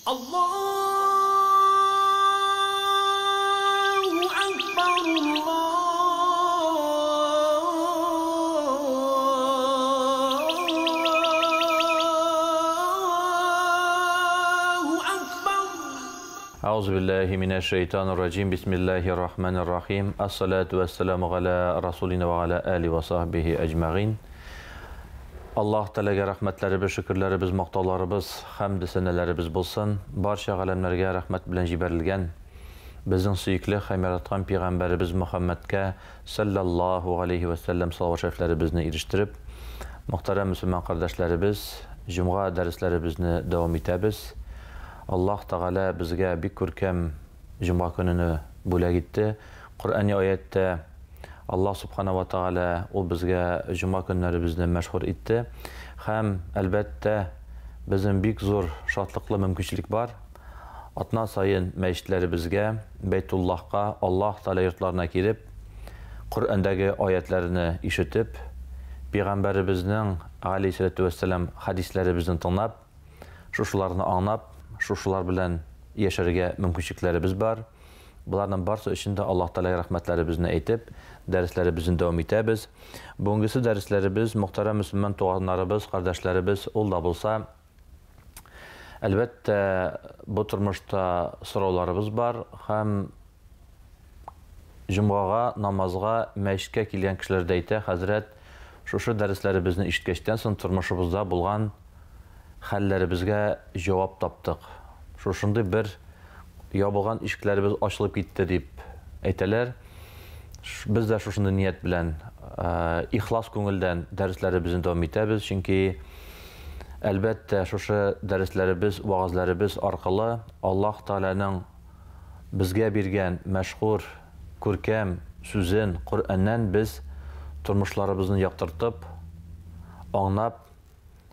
Аллаһу акбар, Аллаһу акбар. Әгъузу биллаһи минәш шәйтанир раҗим. Бисмиллаһир рахманир рахим. Ассалату вассаламу галя расулина ва галя али ва сахбихи әҗмәгыйн. Аллаһ Тәгаләгә рәхмәтләребез, шөкерләребез, мактауларыбыз, хәмде сәнәләребез булсын. Барча галәмнәргә рәхмәт белән җибәрелгән безнең сөекле һәм яраткан пәйгамбәребез Мөхәммәдкә саллаллаһу галәйһи вә сәлләм салават шәрифләребезне ирештереп, мөхтәрәм мөселман кардәшләребез, җомга дәресләребезне дәвам итәбез. Аллаһ Тәгалә безгә бик күркәм җомга көнене бүләк итте. Коръәни аятьтә Аллаһ Субхана ва Тәгалә ул безгә җомга көннәребезне мәшһүр итте. Һәм, әлбәттә, безнең бик зур шатлыклы мөмкинчелек бар. Атна саен мәчетләребезгә, Бәйтуллаһка, Аллаһ Тәгалә йортларына килеп, Коръәндәге аятьләрне ишетеп, Пәйгамбәребезнең, галәйһиссәләтү вәссәлам, хәдисләребезне тыңлап, шушыларны аңлап, шушылар белән яшәргә мөмкинчелекләребез бар. Боларның барсы өчен дә Аллаһ Тәгаләгә рәхмәтләребезне әйтеп, дәресләребезне дәвам итәбез. Бүгенгесе дәресләребез, мөхтәрәм мөселман туганнарыбыз, кардәшләребез, ул да булса, әлбәттә, бу тормышта сорауларыбыз бар һәм җомгага, намазга, мәчеткә килгән кешеләр дә әйтә, хәзрәт, шушы дәресләребезне ишеткәчтән соң тормышыбызда булган хәлләребезгә җавап таптык. Шушындый бер ябылган ишекләребез ачылып китте дип әйтәләр. Без дә шушындый ният белән, ихлас күңелдән дәресләребезне дәвам итәбез, чөнки әлбәттә, шушы дәресләребез, вәгазьләребез аркылы Аллаһ Тәгаләнең безгә биргән мәшһүр, күркәм сүзен, Коръәннән без тормышларыбызны яктыртып, аңнап,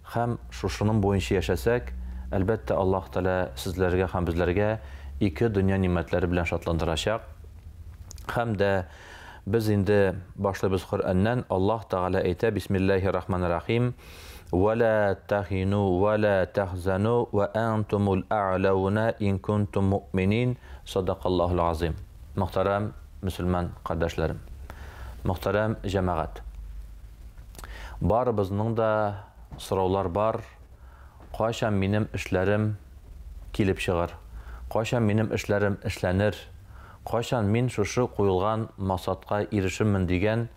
Һәм шушының буенча яшәсәк, әлбәттә, Аллаһ Тәгалә сезләргә һәм безләргә ике дөнья нимәтләре белән шатландырачак. Һәм дә без инде башлыйбыз Коръәннән, Аллаһ Тәгалә әйтә, Бисмиллаһир Рахманир Рахим, Вә лә тәһину вә лә тәхзәну вә әнтумул әгъләүнә ин кунтум муъминин, Садакаллаһул азим. Мөхтәрәм мөселман кардәшләрем! Мөхтәрәм җәмәгать! Барыбызның да сораулар бар, кайчан минем эшләрем килеп чыгыр, кайчан минем эшләрем эшләнер, кайчан мин шушы куелган максатка ирешермен дигән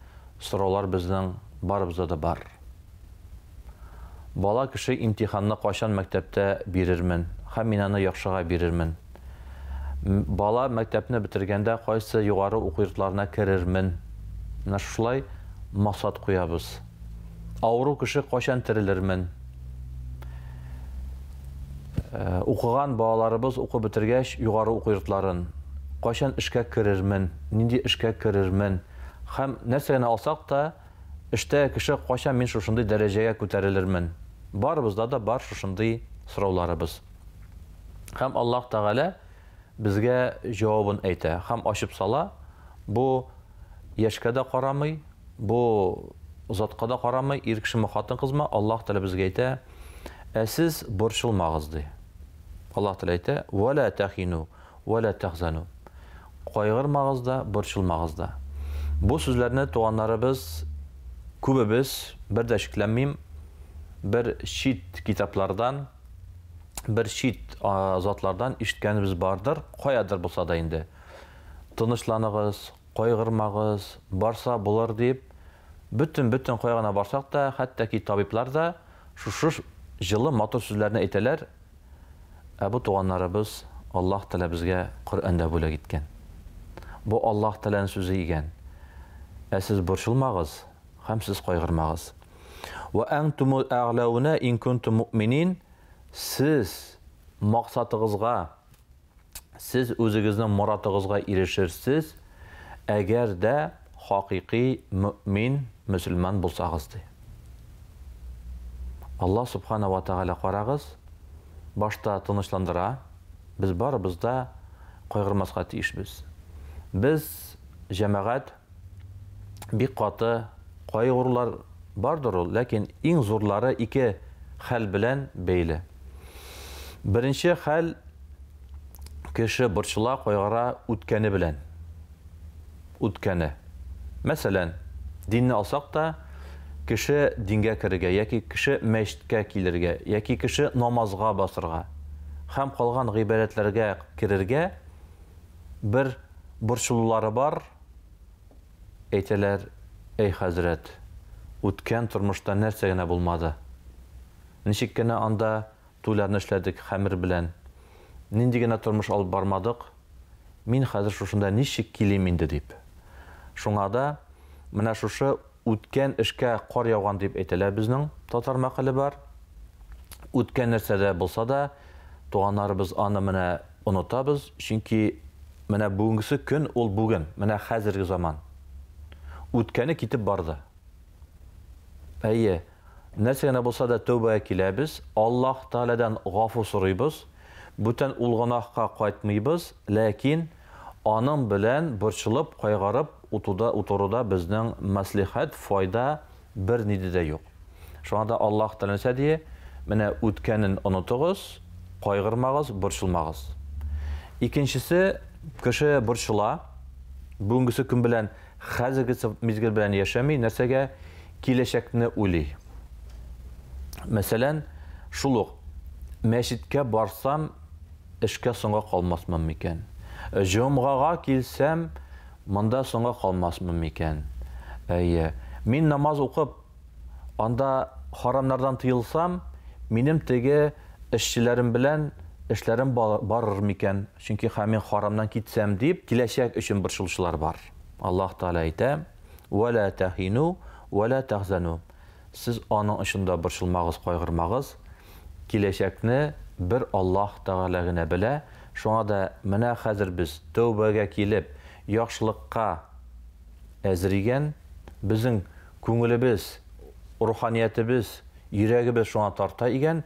сораулар безнең барыбызда да бар. Бала кеше имтиханны кайчан мәктәптә бирермен һәм мин аны яхшыга бирермен. Бала мәктәпне бетергәндә кайсы югары уку йортларына керермен. Менә шушылай максат куябыз. Авыру кеше кайчан терелермен. Укыган балаларыбыз укып бетергәч югары уку йортларын, кайчан эшкә керермен, нинди эшкә керермен. Һәм нәрсә генә алсак та, эштә кеше кайчан мин шушындый дәрәҗәгә күтәрелермен. Барыбызда да бар шушындый сорауларыбыз. Һәм Аллаһ Тәгалә безгә җавабын әйтә һәм ачып сала, бу яшькә дә карамый, бу затка да карамый, ир кешеме, хатын-кызмы, Аллаһ Тәгалә безгә әйтә, ә сез борчылмагыз, ди. Аллаһ Тәгалә әйтә, вә лә тәхину, вә лә тәхзәну. Кайгырмагыз да, борчылмагыз да. Бу сүзләрне туганнарыбыз күбебез, бер дә шикләнмим, бер чит китаплардан, бер чит затлардан ишеткәнебез бардыр, каядыр булса да инде. Тынычланыгыз, кайгырмагыз, барса булыр дип, бөтен-бөтен кая гына барсак та, хәтта ки табиблар да шушы җылы матур сүзләрне әйтәләр. Ә бу туганнарыбыз Аллаһ Тәгалә безгә Коръәндә бүләк иткән. Бу Аллаһ Тәгаләнең сүзе икән. Ә сез борчылмагыз һәм сез кайгырмагыз. Вә әнтумул әгъләүнә ин кунтум муъминин, сез максатыгызга, сез үзегезнең моратыгызга ирешерсез, әгәр дә хакыйкый мөэмин, мөселман булсагыз, ди. Аллаһ Субхана ва Тәгалә карагыз, башта тынычландыра, без барыбыз да кайгырмаска тиешбез. Без, җәмәгать, бик каты кайгырулар бардыр ул, ләкин иң зурлары ике хәл белән бәйле. Беренче хәл кеше борчыла, кайгыра үткәне белән. Үткәне. Мәсәлән, динне алсак та, кеше дингә керергә яки кеше мәчеткә килергә, яки кеше намазга басырга һәм калган гыйбадәтләргә керергә бер борчылулары бар, әйтәләр, Әй хәзрәт, үткән тормышта нәрсә генә булмады. Ничек кенә анда туйларны эшләдек хәмер белән, нинди генә тормыш алып бармадык, мин хәзер шушында ничек килим инде дип. Шуңа да менә шушы үткән эшкә кар яуган дип әйтәләр безнең татар мәкале бар. Үткән нәрсә дә булса да, туганнарыбыз аны менә онытабыз, чөнки менә бүгенгесе көн ул бүген, менә хәзерге заман. Үткәне китеп барды. Әйе, нәрсә генә булса да тәүбәгә киләбез, Аллаһ Тәгаләдән гафу сорыйбыз, бүтән ул гөнаһка кайтмыйбыз, ләкин аның белән борчылып, кайгырып утуда, утыруда безнең мәслихәт, файда берниде дә юк. Шуңа да Аллаһ Тәгалә нәрсә ди? Менә үткәнен онытыгыз, кайгырмагыз, борчылмагыз. Икенчесе, кеше борчыла, бүгенгесе көн белән, хәзергесе мизгел белән яшәми, нәрсәгә? Киләчәкне уйлый. Мәсәлән, шул ук мәчеткә барсам, эшкә соңга калмасмын микән? Җомгага килсәм, монда соңга калмасмын микән? Әйе. Мин намаз укып, анда харамнардан тыелсам, минем теге эшчеләрем белән эшләрем барыр микән? Чөнки һәм мин харамнан китсәм дип, киләчәк өчен борчылучылар бар. Аллаһ Тәгалә әйтә: "Ва ла тахину ва ла тахзану". Сез аның өчен дә борчылмагыз, кайгырмагыз. Киләчәкне бер Аллаһ Тәгалә генә белә. Шуңа да менә хәзер без тәүбәгә килеп, яхшылыкка әзер икән, безнең күңелебез, руханиятебез, йөрәгебез шуңа тарта икән,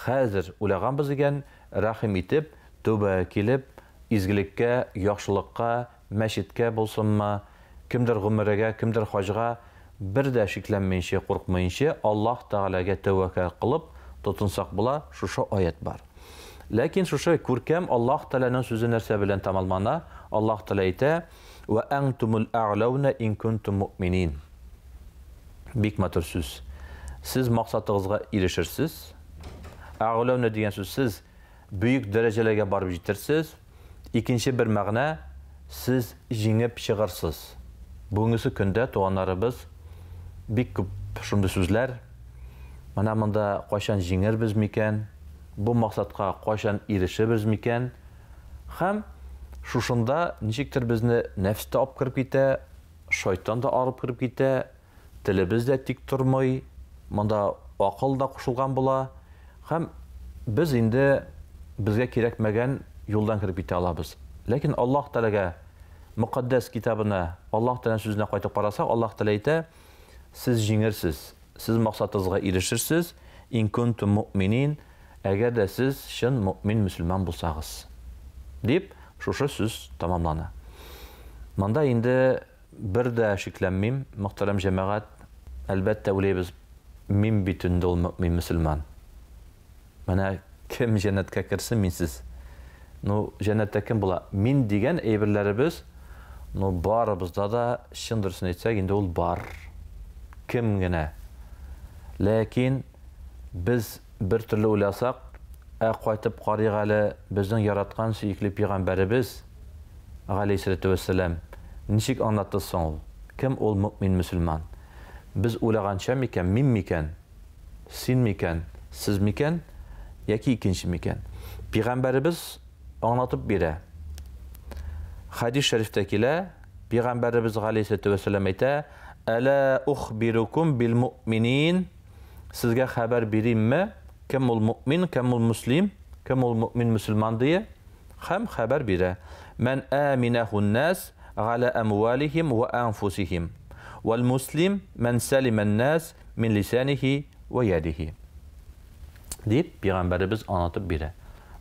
хәзер уйлаганбыз икән, рәхим итеп, тәүбәгә килеп, изгелеккә, яхшылыкка, мәчеткә булсынмы, кемдер гомрәгә, кемдер хаҗга, бер дә шикләнмәенчә, куркмаенча, Аллаһ Тәгаләгә тәвәккәл кылып, тотынсак була, шушы аять бар. Ләкин шушы күркәм Аллаһ Тәгаләнең сүзе нәрсә белән тәмамлана? Аллаһ Тәгалә әйтә, Вә әнтумул әгъләүнә ин кунтум муъминин. Бик матур сүз. Сез максатыгызга ирешерсез. Әгъләүнә дигән сүз сез бөек дәрәҗәләргә барып җитерсез. Икенче бер мәгънә, сез җиңеп чыгырсыз. Бүгенгесе көндә, туганнарыбыз, бик күп шундый сүзләр. Менә монда кайчан җиңербез микән? Бу максатка кайчан ирешербез микән? Һәм шушында ничектер безне нәфс тә алып кереп китә, шайтан да алып кереп китә, телебез дә тик тормый, монда акыл да кушылган була һәм без инде безгә кирәкмәгән юлдан кереп китә алабыз. Ләкин Аллаһ Тәгаләгә, мөкатдәс китабына, Аллаһ Тәгаләнең сүзенә кайтып карасак, Аллаһ Тәгалә әйтә, Сез җиңерсез, сез максатыгызга ирешерсез, ин кунтум муъминин, әгәр дә сез чын мөэмин мөселман булсагыз. Дип, шушы сүз тәмамлана. Монда инде Бер дә шикләнмим, мөхтәрәм җәмәгать, әлбәттә, уйлыйбыз, мин бит инде ул мөэмин мөселман. Менә кем җәннәткә керсен минсез? Ну, җәннәттә кем була? Мин дигән әйберләребез, ну, барыбызда да, чын дөресен әйтсәк, инде ул бар. Кем генә. Ләкин без бер төрле уйласак, ә кайтып карыйк әле, безнең яраткан сөекле пигамбәребез, галәйһиссәләтү вәссәлам, ничек аңлатты соң ул? Кем ул мөэмин мөселман? Без уйлаганча микән, мин микән, син микән, сез микән, яки икенче микән? Пигамбәребез аңлатып бирә. Хәдис шәрифтә килә, пигамбәребез галәйһиссәләтү вәссәлам әйтә, Әлә ухбирукум бил муъминин, сезгә хәбәр биримме, кем ул муъмин, кем ул мөслим, кем ул мөэмин мөселман дие? Һәм хәбәр бирә, Мән әминәһүн-нәс галә әмвалихим вә әнфусихим, вәл-муслим мән сәлимән-нәс мин лисәнихи вә ядихи. Дип, пигамбәребез аңлатып бирә.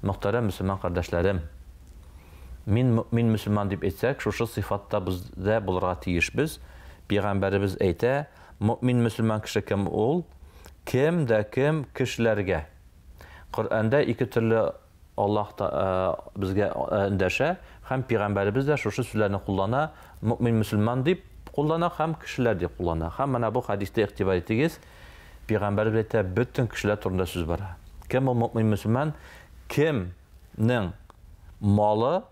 Мөхтәрәм мөселман кардәшләрем! Мин мөэмин мөселман дип әйтсәк, шушы сыйфатта бездә булырга тиешбез. Пигамбәребез әйтә, Мөэмин мөселман кеше кем ул? Кем дә кем кешеләргә. Коръәндә ике төрле Аллаһ та безгә эндәшә һәм пигамбәребез дә шушы сүзләрне куллана, мөэмин мөселман дип куллана һәм кешеләр дип куллана. Һәм менә бу хәдистә игътибар итегез, пигамбәребез әйтә, бөтен кешеләр турында сүз бара. Кем ул мөэмин мөселман? Кемнең малы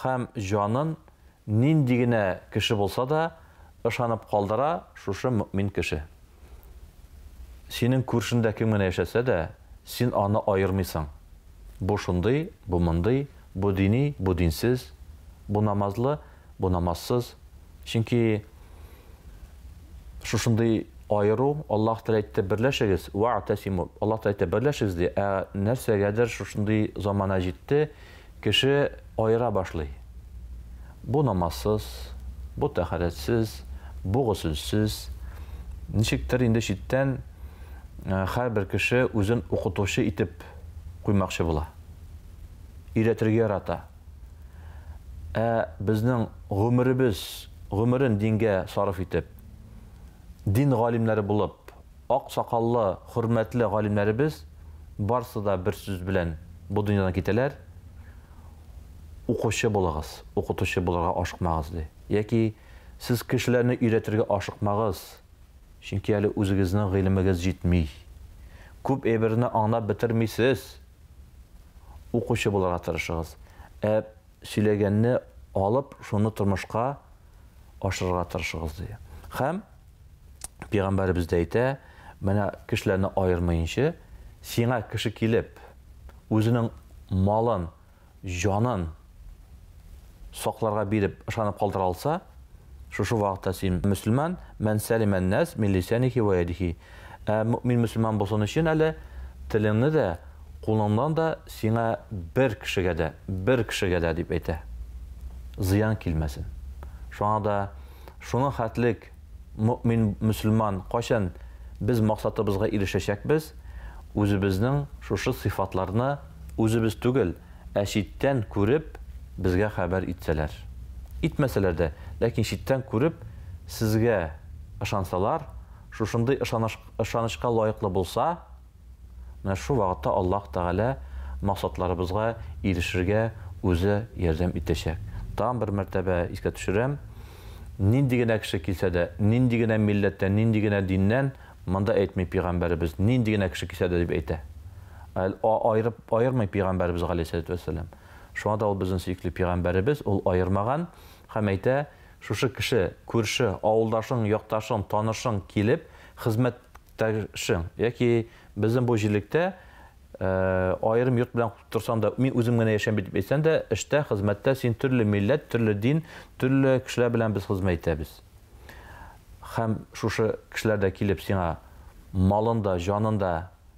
һәм җанын нинди генә кеше булса да ышанып калдыра, шушы мөэмин кеше. Синең күршеңдә кем генә яшәсә дә, син аны аермыйсың. Бу шундый, бу мондый, бу дини, бу динсез, бу намазлы, бу намазсыз. Чөнки шушындый аеру, Аллаһ Тәгалә әйтте, берләшегез, ва'тасиму. Аллаһ Тәгалә әйтте, берләшегез ди, ә нәрсәгәдер шушындый замана җитте, кеше аера башлый. Бу намазсыз, бу тәһарәтсез, бу госелсез. Ничектер инде читтән һәрбер кеше үзен укытучы итеп куймакчы була. Өйрәтергә ярата. Ә безнең гомеребез, гомерен дингә сарыф итеп, дин галимнәре булып, ак сакаллы, хөрмәтле галимнәребез барсы да бер сүз белән бу дөньядан китәләр, Укучы булыгыз, укытучы булырга ашыкмагыз, ди. Яки сез кешеләрне өйрәтергә ашыкмагыз, чөнки әле үзегезнең гыйлемегез җитми. Күп әйберне аңлап бетермисез. Укучы булырга тырышыгыз. Ә сөйләгәнне алып, шуны тормышка ашырырга тырышыгыз, ди. Һәм Пәйгамбәребез дә әйтә, менә кешеләрне аермыенчы, сиңа кеше килеп, үзенең малын, җанын сакларга биреп, ышанып калдыра алса, шушы вакытта син мөселман, мән сәлимән нәс мин лисәнихи вә ядихи. Ә мөэмин мөселман булсын өчен әле телеңне дә, кулыңнан да сиңа бер кешегә дә, бер кешегә дә дип әйтә. Зыян килмәсен. Шуңа да шуның хәтлек мөэмин мөселман кайчан без максатыбызга ирешәчәкбез, үзебезнең шушы сыйфатларны үзебез түгел, ә читтән күреп безгә хәбәр итсәләр. Итмәсәләр дә, ләкин читтән күреп сезгә ышансалар, шушындый ышаныш ышанычка лаеклы булса, Менә шул вакытта Аллаһ Тәгалә максатларыбызга ирешергә Үзе ярдәм итәчәк. Тагын бер мәртәбә искә төшерәм, нинди генә кеше килсә дә, нинди генә милләттән, нинди генә диннән, монда әйтми пәйгамбәребез, нинди генә кеше килсә дә дип әйтә. Аерып, аермый пәйгамбәребез галәйһиссәләтү вәссәлам. Шуңа да ул безнең сөекле пәйгамбәребез, ул аермаган һәм әйтә, шушы кеше, күрше, авылдашың, якташың, танышың килеп, хезмәт Тәшең, яки безнең бу җирлектә аерым йорт белән торсаң да, мин үзем генә яшәм бит дип әйтсәң дә, эштә, хезмәттә син төрле милләт, төрле дин, төрле кешеләр белән без хезмәт итәбез. Һәм шушы кешеләр дә килеп сиңа малын да, җанын да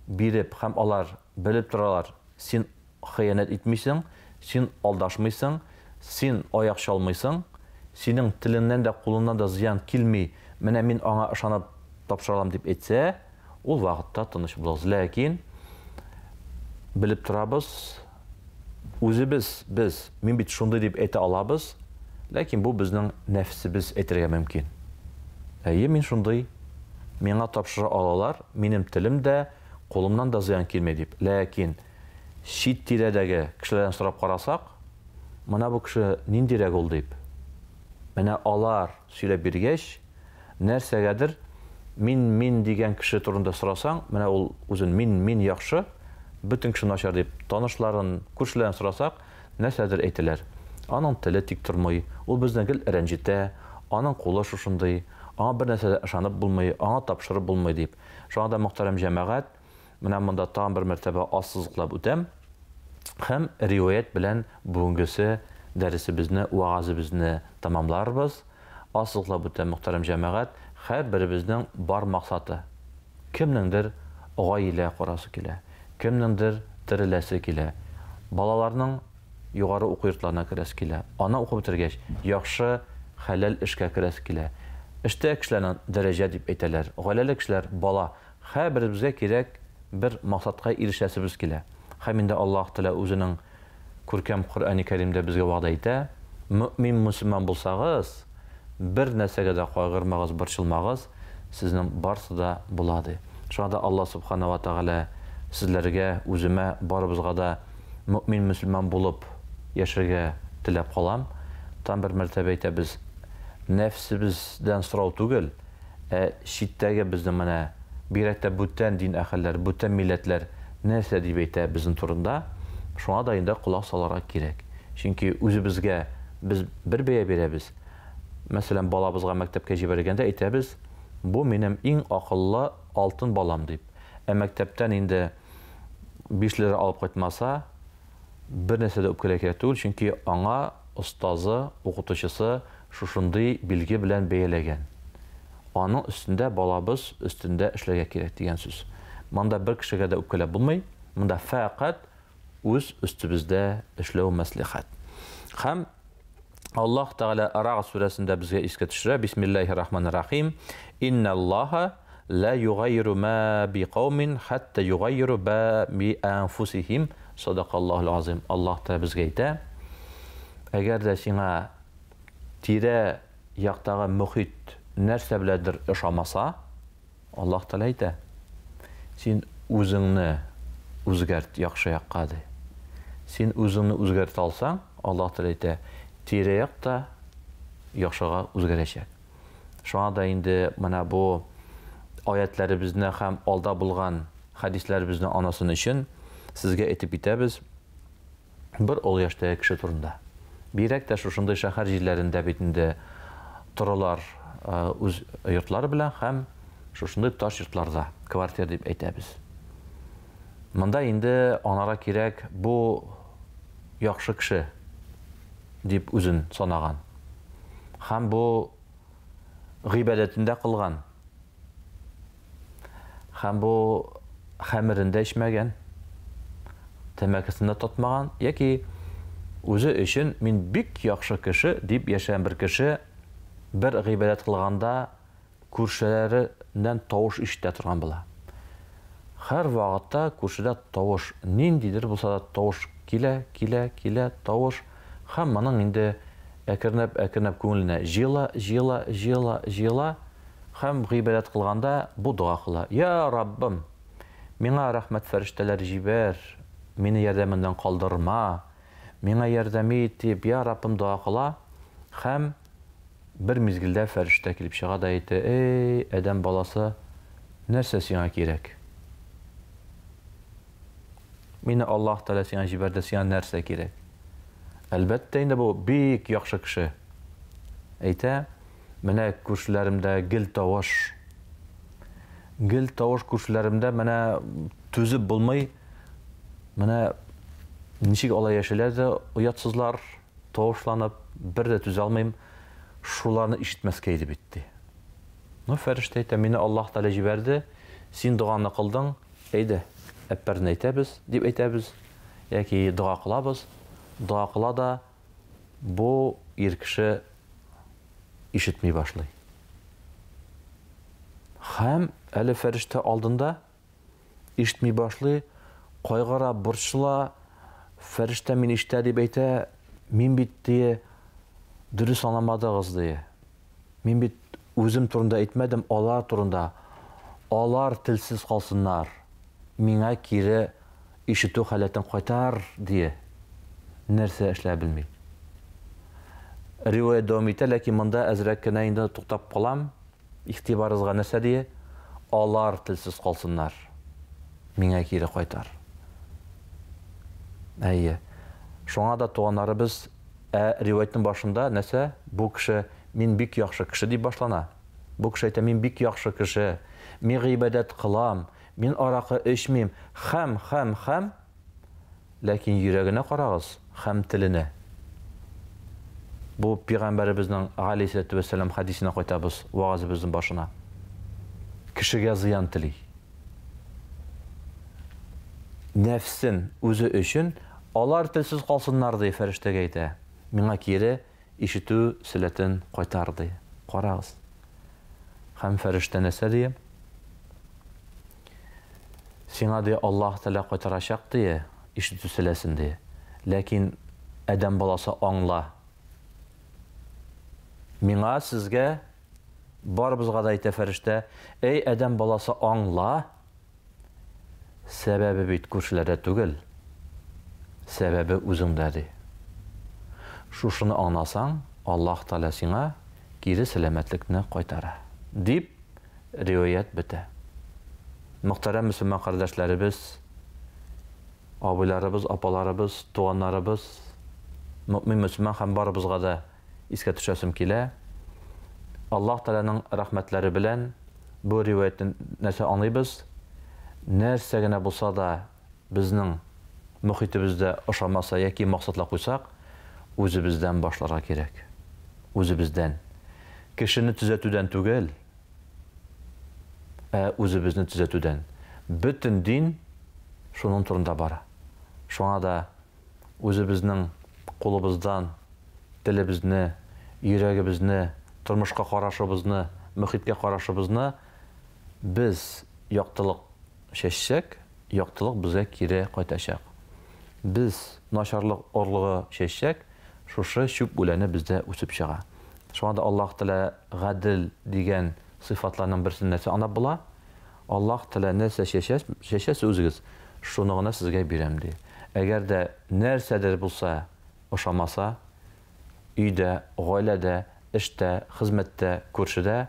биреп һәм алар белеп торалар, син хыянәт итмисең, син алдашмыйсың, син аяк чалмыйсың, синең телеңнән дә, кулыңнан да зыян килми, менә мин аңа ышанып тапшыра алам дип әйтсә, ул вакытта тыныч булыгыз. Ләкин белеп торабыз, үзебез без, мин бит шундый дип әйтә алабыз, ләкин бу безнең нәфсебез әйтергә мөмкин. Әйе, мин шундый, миңа тапшыра алалар, минем телем дә, кулымнан да зыян килми дип. Ләкин чит тирәдәге кешеләрдән сорап карасак, менә бу кеше ниндирәк ул дип, менә алар сөйләп биргәч, нәрсәгәдер мин, мин дигән кеше турында сорасаң, менә ул үзен мин, мин яхшы, бөтен кеше начар дип, танышларын, күршеләрен сорасак, нәрсәдер әйтәләр. Аның теле тик тормый, ул безне гел рәнҗетә, аның кулы шушындый, аңа бер нәрсә дә ышанып булмый, аңа тапшырып булмый дип. Шуңа да, мөхтәрәм җәмәгать, Менә монда тагын бер мәртәбә ассызыклап үтәм һәм риваять белән бүгенгесе дәресебезне, вәгазебезне тәмамларбыз. Ассызыклап үтәм, мөхтәрәм җәмәгать, һәрберебезнең бар максаты. Кемнеңдер гаилә корасы килә, кемнеңдер тереләсе килә, балаларның югары уку йортларына керәсе килә, аны укып бетергәч, яхшы, хәләл эшкә керәсе килә. Эштә кешеләрнең дәрәҗә дип әйтәләр, гаиләле кешеләр бала. Һәрберебезгә кирәк бер максатка ирешәсебез килә. Һәм инде Аллаһ Тәгалә үзенең күркәм Коръәни Кәримдә безгә вәгъдә итә, Мөэмин мөселман булсагыз, бер нәрсәгә дә кайгырмагыз, борчылмагыз, сезнең барсы да була, ди. Шуңа да Аллаһ Сүбхәнәһү вә Тәгалә Сезләргә, үземә, барыбызга да мөэмин мөселман булып яшәргә теләп калам. Тагын бер мәртәбә әйтәбез, нәфсебездән сорау түгел, ә читтәге безнең менә, бигрәк тә бүтән дин әһелләре, бүтән милләтләр нәрсә дип әйтә безнең турында, шуңа да инде колак салырга кирәк. Чөнки үзебезгә без бер бәя бирәбез. Мәсәлән, балабызга мәктәпкә җибәргәндә әйтәбез, бу минем иң акыллы алтын балам дип. Ә мәктәптән инде бишлеләр алып кайтмаса, бер нәрсә дә үпкәләргә кирәк түгел, чөнки аңа остазы, укытучысы шушындый билге белән бәяләгән. Аның өстендә балабыз өстендә эшләргә кирәк дигән сүз. Монда бер кешегә дә үпкәләп булмый, монда фәкать үз өстебездә эшләү мәслихәт. Һәм Аллаһ Тәгалә Рагъд сүрәсендә безгә искә төшерә, Бисмиллаһир Рахманир Рахим, Инналлаһа ла югайиру ма би каумин хатта югайиру ба би анфусихим. Садакаллаһул азим. Аллаһ Тәгалә безгә әйтә, әгәр дә сиңа тирә яктагы мөхит нәрсә беләдер ошамаса, Аллаһ Тәгалә әйтә, Син үзеңне үзгәрт яхшы якка, ди. Син үзеңне үзгәртә алсаң, Аллаһ Тәгалә әйтә, тирә-як та яхшыга үзгәрәчәк. Шуңа да инде менә бу аятьләребезне һәм алда булган хәдисләребезне анасын өчен сезгә әйтеп китәбез. Бер олы яшьтәге кеше турында. Бигрәк тә шушындый шәһәр җирләрендә бит инде торалар үз йортлары белән һәм шушындый таш йортларда, квартира дип әйтәбез. Монда инде анара кирәк бу яхшы кеше дип үзен санаган. Һәм бу гыйбадәтен дә кылган. Һәм бу хәмерен дә эчмәгән, тәмәкесен дә тотмаган яки үзе өчен мин бик яхшы кеше дип яшәгән бер кеше бер гыйбадәт кылганда күршеләреннән тавыш ишетә торган була. Һәр вакытта күршедә тавыш, ниндидер булса да тавыш килә, килә, килә, тавыш. Һәм моның инде әкренләп-әкренләп күңеленә җыела, җыела, җыела, җыела. Һәм гыйбадәт кылганда бу дога кыла, Йа Раббым! Миңа рәхмәт фәрештәләре җибәр, мине ярдәмеңнән калдырма, миңа ярдәм ит, дип, Йа Раббым дога кыла һәм бер мизгелдә фәрештә килеп чыга да әйтә, Эй, адәм баласы, нәрсә сиңа кирәк? Мине Аллаһ Тәгалә сиңа җибәрде, сиңа нәрсә кирәк? Әлбәттә инде бу бик яхшы кеше. Әйтә, менә күршеләремдә гел тавыш. Гел тавыш күршеләремдә, менә түзеп булмый. Менә ничек алай яшиләр дә оятсызлар, тавышланып, бер дә түзә алмыйм. Шуларны ишетмәскә иде бит, ди. Ну, фәрештә әйтә, мине Аллаһ Тәгалә җибәрде, син доганы кылдың, Әйдә, әппәрне әйтәбез, дип әйтәбез, яки дога кылабыз. Дога кыла да, бу ир кеше ишетми башлый. Һәм әле фәрештә алдында ишетми башлый, кайгыра, борчыла, фәрештә мин ишетә дип әйтә, мин бит, дие, дөрес аңламадыгыз, дие. Мин бит үзем турында әйтмәдем, алар турында. Алар телсез калсыннар. Миңа кире ишетү халәтен кайтар, дие. Нәрсә эшләр белми. Риваять дәвам итә, ләкин монда әзрәк кенә инде туктап калам. Игътибарыгызга нәрсә дие? Алар телсез калсыннар. Миңа кире кайтар. Әйе. Шуңа да туганнарыбыз Ә риваятьнең башында нәрсә? Бу кеше, мин бик яхшы кеше дип башлана. Бу кеше әйтә, мин бик яхшы кеше, мин гыйбадәт кылам, мин аракы эчмим, һәм, һәм, һәм. Ләкин йөрәгенә карагыз һәм теленә. Бу пигамбәребезнең галәйһиссәләтү вәссәлам хәдисенә кайтабыз, вәгазебезнең башына. Кешегә зыян тели. Нәфсен үзе өчен Алар телсез калсыннар, ди, фәрештәгә әйтә, миңа кире ишетү сәләтен кайтар, ди. Карагыз. Һәм фәрештә нәрсә ди? Сиңа, ди, Аллаһ Тәгалә кайтарачак, ди, ишетү сәләсен, ди. Ләкин адәм баласы аңла. Миңа, сезгә, барыбызга да әйтә фәрештә, әй адәм баласы, аңла! Сәбәбе бит күршеләрдә түгел, сәбәбе үзеңдә, ди. Шушыны аңласаң, Аллаһ Тәгалә сиңа кире сәламәтлекне кайтара, дип риваять бетә. Мөхтәрәм мөселман кардәшләребез, абыйларыбыз, апаларыбыз, туганнарыбыз, мөэмин мөселман һәм барыбызга да искә төшәсем килә. Аллаһ Тәгаләнең рәхмәтләре белән бу риваятьтән нәрсә аңлыйбыз? Нәрсә генә булса да безнең мохитебездә ошамаса яки максатлар куйсак, үзебездән башларга кирәк. Үзебездән. Кешене төзәтүдән түгел, ә үзебезне төзәтүдән. Бөтен дин шуның турында бара. Шуңа да үзебезнең кулыбыздан телебезне, йөрәгебезне, тормышка карашыбызны, мөхиткә карашыбызны без яктылык чәчсәк, яктылык безгә кире кайтачак. Без начарлык орлыгы чәчсәк, шушы чүп үләне бездә үсеп чыга. Шуңа да Аллаһ Тәгалә гадел дигән сыйфатларның берсен нәрсә аңлап була? Аллаһ Тәгалә нәрсә чәчә, чәчәсез үзегез, шуны гына сезгә бирәм, ди. Әгәр дә нәрсәдер булса ошамаса, өйдә, гаиләдә, эштә, хезмәттә, күршедә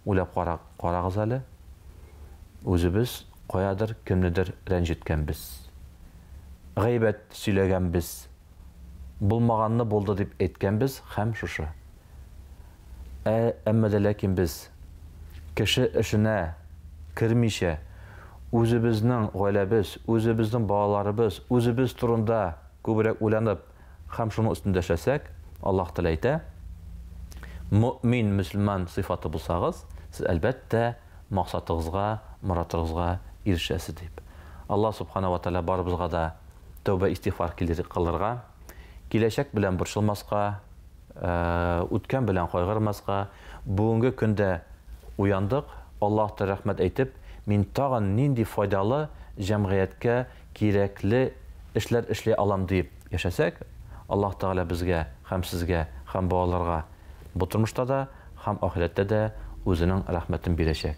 уйлап кара, карагыз әле, үзебез каядыр кемнедер рәнҗеткәнбез, гайбәт сөйләгәнбез, булмаганны булды дип әйткәнбез һәм шушы. Ә, әмма дә ләкин без кеше эшенә кермичә, үзебезнең гаиләбез, үзебезнең балаларыбыз, үзебез турында күбрәк уйланып һәм шуның өстендә эшләсәк, Аллаһ Тәгалә әйтә, Мөэмин, мөселман сыйфаты булсагыз, сез, әлбәттә, максатыгызга, моратыгызга ирешәсез, дип. Аллаһ Субхана ва Тәгалә барыбызга да тәүбә-истигъфар кылырга, киләчәк белән борчылмаска, үткән белән кайгырмаска, бүгенге көндә уяндык, Аллаһ Тәгалә рәхмәт әйтеп, мин тагын нинди файдалы, җәмгыятькә кирәкле эшләр эшли алам диеп яшәсәк, Аллаһ Тәгалә безгә һәм сезгә һәм балаларга бу тормышта да, һәм ахирәттә дә үзенең рәхмәтен бирәчәк.